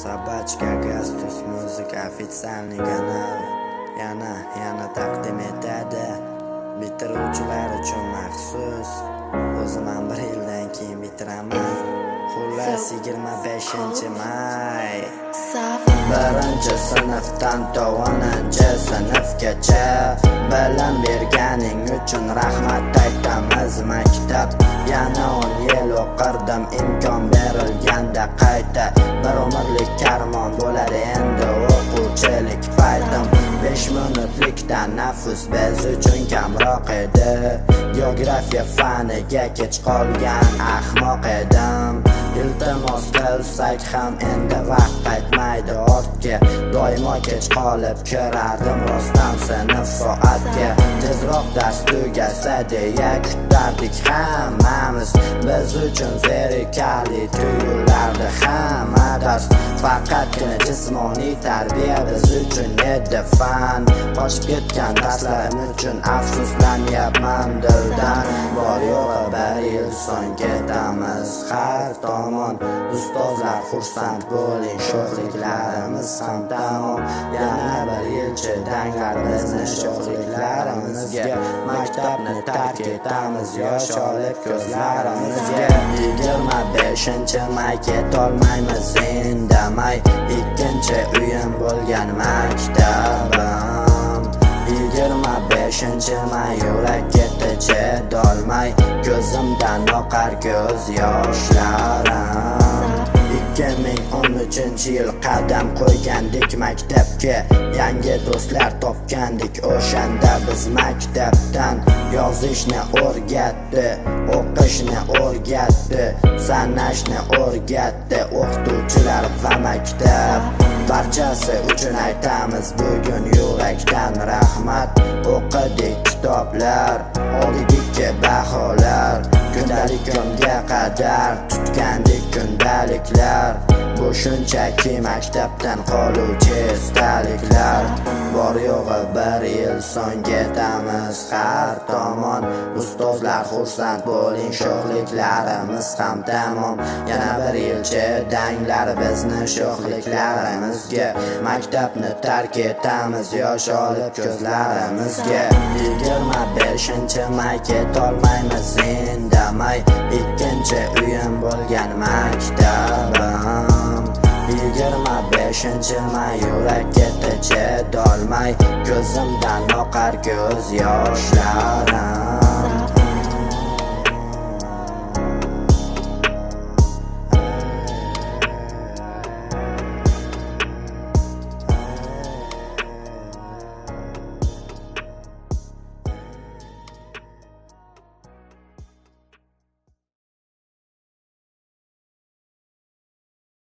Собачка Gastus Music официальный канал yana yana taqdim etadi. Bitiruvchilar uchun maxsus. O'zim ham bir yildan keyin bitiraman. Xullas, 25-may. Birinchi sinfdan to 10-sinfgacha bilim berganing uchun rahmat aytamiz, maktab. Yana 10 yil o'qirdim imkon berilganda qayta. Bir umrlik karmon bo'ladi endi o'quvchilik paytim. 5 minutlik tanaffus biz uchun kamroq edi. Geografiya faniga kech qolgan ahmoq edim. Iltimos qilsak ham, endi vaqt qaytmaydi ortga. Doimo kech qolib kirardim rostdan sinf soatga. Tezroq dars tugasa deya kutardik hammamiz. Biz uchun zerikarli tuyulardi hamma dars. Faqatgina jismoniy tarbiya biz uchun edi fan. Qochib ketgan darslarim uchun afsuslanyapman dildan. Bor yo'g'i bir yil so'ng ketamiz har tomon. Ustozlar, xursand bo'ling, sho'xliklarimiz ham tamom. Yana bir yil chidanglar bizni sho'xliklarimizga. Maktabni tark etamiz yosh olib ko'zlarimizga. 25-may, ketolmaymiz indamay. Ikkinchi uyim bo'lgan maktabim. 25-may, yurak ketdi chidolmay. Ko'zimdan oqar ko'z yoshlarim. 2013-yil qadam qo'ygandik maktabga. Yangi do'stlar topgandik o'shanda biz maktabdan. Yozishni o'rgatdi, o'qishni o'rgatdi, sanashni o'rgatdi o'qituvchilar va maktab. Barchasi uchun aytamiz bugun yurakdan rahmat. O'qidik kitoblar, oldik ikki baholar. Kundalik kunga qadar tutgandik kundaliklar. Bu shunchaki maktabdan qoluvchi esdaliklar. Bor yo'g'i bir yil so'ng ketamiz har tomon. Ustozlar, xursand bo'ling, sho'xliklarimiz ham tamom. Yana bir yil chidanglar bizni sho'xliklarimizga. Maktabni tark etamiz yosh olib ko'zlarimizga. 25-may, ketolmaymiz indamay. Ikkinchi uyim bo'lgan maktabim. 25-may, yurak ketdi chidolmay. Ko'zimdan oqar ko'z yoshlarim.